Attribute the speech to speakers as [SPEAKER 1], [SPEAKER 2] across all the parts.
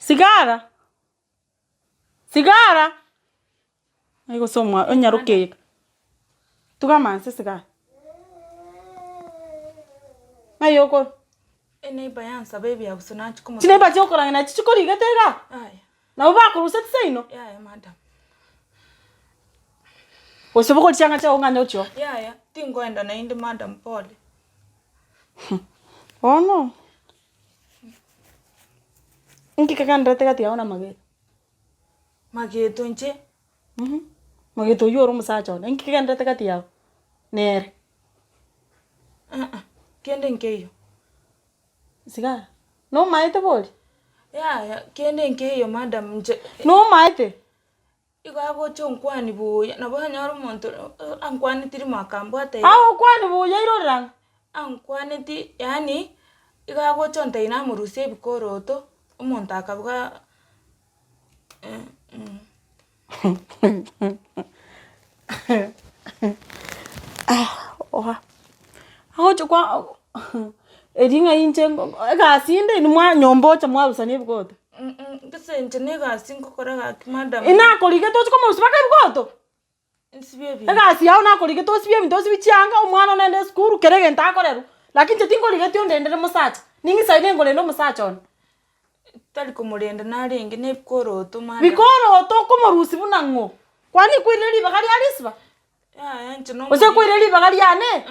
[SPEAKER 1] Sigara, sigara, ng'ai gose omwa onyaroke iga, tugama nse sigara. Ng'ai okorwa?
[SPEAKER 2] Eneighbour yansaba ebiabuso nachia komo.
[SPEAKER 1] Chineighbour chigokorang'ina nachi chikorigete igaa?
[SPEAKER 2] Yaya.
[SPEAKER 1] Nabo bakorusia chisaino?
[SPEAKER 2] Yaya madam.
[SPEAKER 1] Gose bogoria chianga chiago ng'anya ochio?
[SPEAKER 2] Yaya, tinkoenda naende madam pole.
[SPEAKER 1] Bono, inki kegenderete gati yao na Mageto?
[SPEAKER 2] Mageto inche?
[SPEAKER 1] Mageto oyio ore omosacha one, inki kegenderete gati yao nere?
[SPEAKER 2] Kende nkeiyo.
[SPEAKER 1] Sigara, nomaete bori?
[SPEAKER 2] Yaya, kende nkeiyo madam inche.
[SPEAKER 1] Nomaete?
[SPEAKER 2] Igo agocha onkwani buya, nabo onyore omonto ankwaneti rimo akambwata iga.
[SPEAKER 1] Agokwania buya irorera ang'e.
[SPEAKER 2] Ankwaneti yaani, igo agocha ontebia namorusia ebikoroto, omonto akabuga
[SPEAKER 1] Agocha kwa erio ng'ai inche egasi ende inwe mwa nyomba ocha mwarusania ebikoto.
[SPEAKER 2] Gose inche na egasi ngokora gaki madam.
[SPEAKER 1] Inakorigete oche komorusia mpaka ebikoto?
[SPEAKER 2] Nsibie ebinto.
[SPEAKER 1] Egasi yao nakorigete osibie ebinto osibie chianga, omwana one aende esukuru, kera egento akorerwa, lakini inche tinkorigeti ondendere mosacha, ning'isaine nkorenda omosacha one.
[SPEAKER 2] Tari komorenda narenge na ebikoroto madam.
[SPEAKER 1] Bikoroto okomorusia buna ng'o? Kwani nkoirire ribaga ria risiba?
[SPEAKER 2] Yaya inche
[SPEAKER 1] Gose
[SPEAKER 2] nomoriri.
[SPEAKER 1] nkoirire ribaga riane?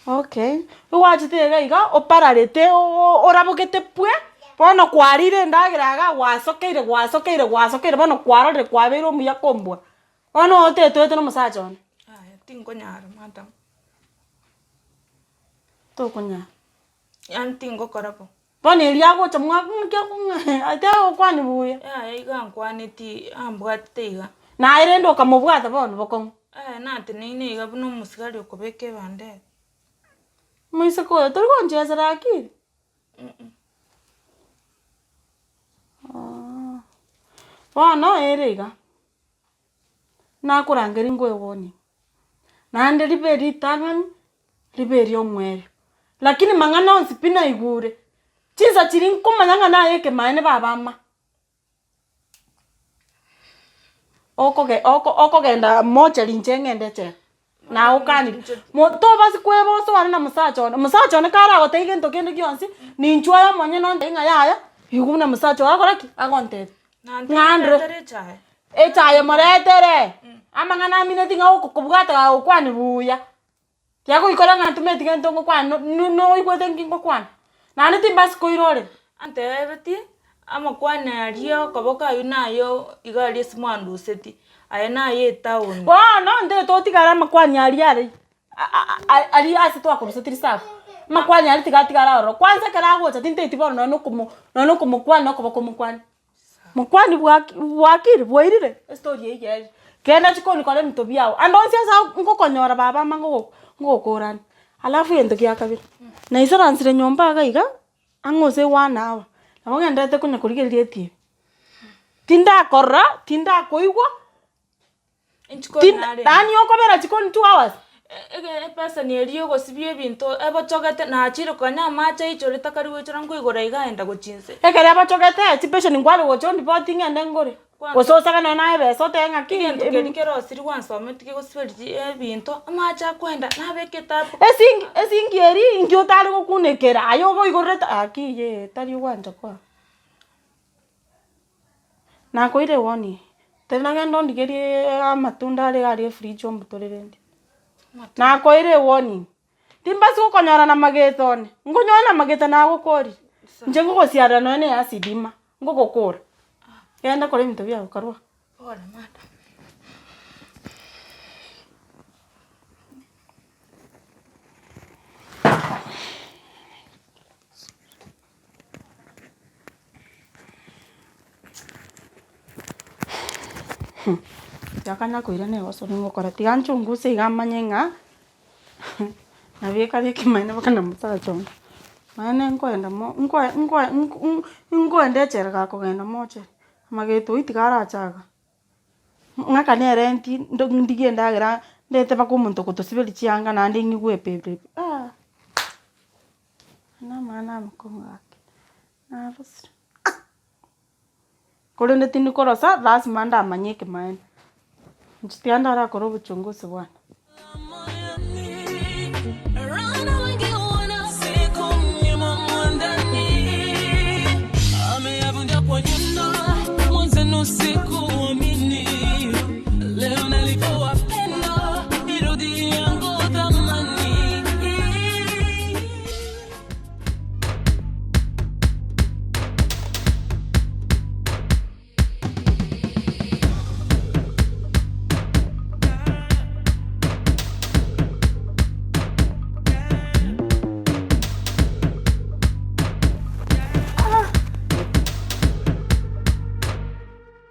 [SPEAKER 1] Okay, gwachete iga iga opararete orabogete pwe, bono kwarire endagera igaa gwasokeire gwasokeire gwasokeire bono kwarorire kwabeire omuya kombua, bono otetoete na omosacha one.
[SPEAKER 2] Yaya tinkonyara madam.
[SPEAKER 1] Tokonyara.
[SPEAKER 2] Yaani tingokora bo.
[SPEAKER 1] Bono erio agocha mwa ng'aki ati agokwania buya.
[SPEAKER 2] Yaya iga ankwaneti ambwatete iga.
[SPEAKER 1] Naye rende okamobwata bono bokong'u.
[SPEAKER 2] Yaya nateneine iga buna omosigari okobeka ebandera.
[SPEAKER 1] Moiseke oyo tori gonchesera akiri? Bono ere iga, nakorangeria nkoe warning, naende ribe ritang'ani. Ribe eri'omwerio. Lakini mang'ana onsi pi naigure, chinsa chiria nkomanya ng'a naye ekemaene baba ama. Okoge oko okogenda mochari inche ng'ende echela, nagokanire, mo tobasi kwebosa one na mosacha one, mosacha one karagotebi gento kende gionsi, ninchwe aye omonyene ontebie ng'a yaya, igo buna mosacha ogo agokora ki? Agontebia. Ng'a ndire, echaye moretere, amang'ana amineti ng'a okokobwata gagokwania buya. Tiagoikora ng'a ntumeti gento ngokwana no- no- noigwete nki ngokwana, naende timbasi koirorera.
[SPEAKER 2] Antebetie, amakwana aria okoboko aywo naye iga aria ase mwanduseti, aya naye etown.
[SPEAKER 1] Bono ntete otigare amakwani aria are aria ase twakoruseti risabu, amakwani aria tiga atigare aroro, kwanza ekero agocha tinteti bono nonye na okomo nonye na okomokwana okoba komokwania. Mokwani bwaki bwakire bwairire estory eyio erire. Genda chikoni kora ebinto biago, ande onsi ase ao ngokonyora baba ama ngogo ngogokorania. Alafu egento gia kabere, naisaransire nyomba iga iga, ang'e gose one hour, nabo ngendererete konya korigereria etibi. Tindakorora, tindakoigwa. Yaani okobera chikoni two hours.
[SPEAKER 2] Epeseni eria yogosibia ebinto ebochogete nachire konya amache aichore takari goichora nkoigora iga aenda gochia inse.
[SPEAKER 1] Ekero ebochogete, chipesheni nkware gocha ondipoti ng'ende ngore, gose osage nonye naye ebesa otebe ng'aki.
[SPEAKER 2] Egento keria kerosiri gwansometi kegosiberia ebinto, amache akoenda nabeka etapu.
[SPEAKER 1] Esinki esinki eria inki otare gokunekera, aye ogoigorerete aki yee tari ogwancha kwao. Nakoire warning, tari nagenda ondigerie amatunda are aria efridge ombutorere ndie. Nakoire ewarning, timbasi gokonyora na mageta one, nkonyore na mageta nagokorire, inche nkogosiarera nonye na eacid ima, nkogokora. Genda kora ebinto biago karua.
[SPEAKER 2] Pole madam.
[SPEAKER 1] Tiakanya koirana egosori ngokora, tiga nchunguse iga manye ng'a nabekare ekemanyererio mpaka na mosacha one. Naende nkoenda mo nkoe nkoe nkoenda echela gakogenda mochari, amagete oywo tiga arache iga, ng'aka nere nti ndo ndigie endagera ndete mpaka omonto ogotosiberia chianga naende ng'igwe epepepe. Namang'ana amakong'u gaki, narosire. Korende tindi korosa, lasima ndamanye ekemaene. Inche tiga ndarakore obochunguzi bwane.